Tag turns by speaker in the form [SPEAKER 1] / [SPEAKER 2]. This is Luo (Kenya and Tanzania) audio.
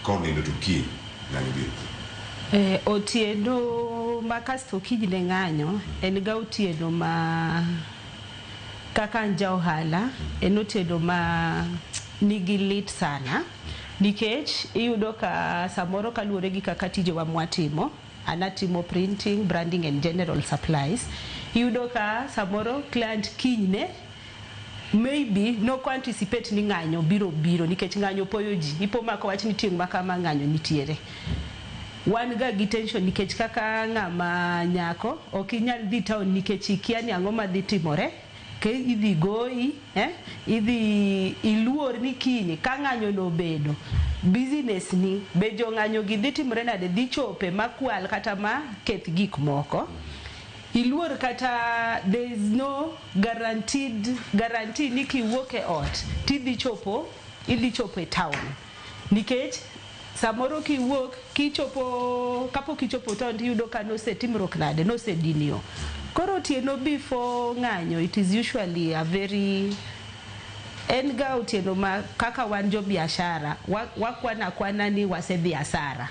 [SPEAKER 1] Konindo to kiny ng'anyo biro.
[SPEAKER 2] Otieno ma kasto kinyne ng'anyo en ga otieno ma kaka an ja ohala en otieno ma nigi lit sana nikech iyudo ka samoro kaluwore gi kaka tijewa mwatimo, an atimo printing, branding and general supplies, iyudo ka samoro client kinyne maybe nok anticipate ni ng'anyo biro biro nikech ng'anyo poyo ji ipo mako wach ni tieng' ma kama ng'anyo nitiere. Wan ga gi tension nikech kaka ng'ama nyako ok inyal dhi town nikech ikia ni ang'o madhi timore ke idhi goyi, idhi iluor ni kiny ka ng'anyo no obedo business ni be jong'anyo gi dhi timore nade, dhi chope makwal kata ma keth gik moko. Iluor kata there is no guaranteed guarantee ni kiwuok e ot tidhi chopo, idhi chopo e town nikech samoro kiwuok kichopo kapok ichopo town tiyudo ka nosetimruok nade, nosedinio. Koro otieno before ng'anyo it is usually a very en ga otieno ma kaka wan jo biashara wakwana akwana ni wasedhi asara.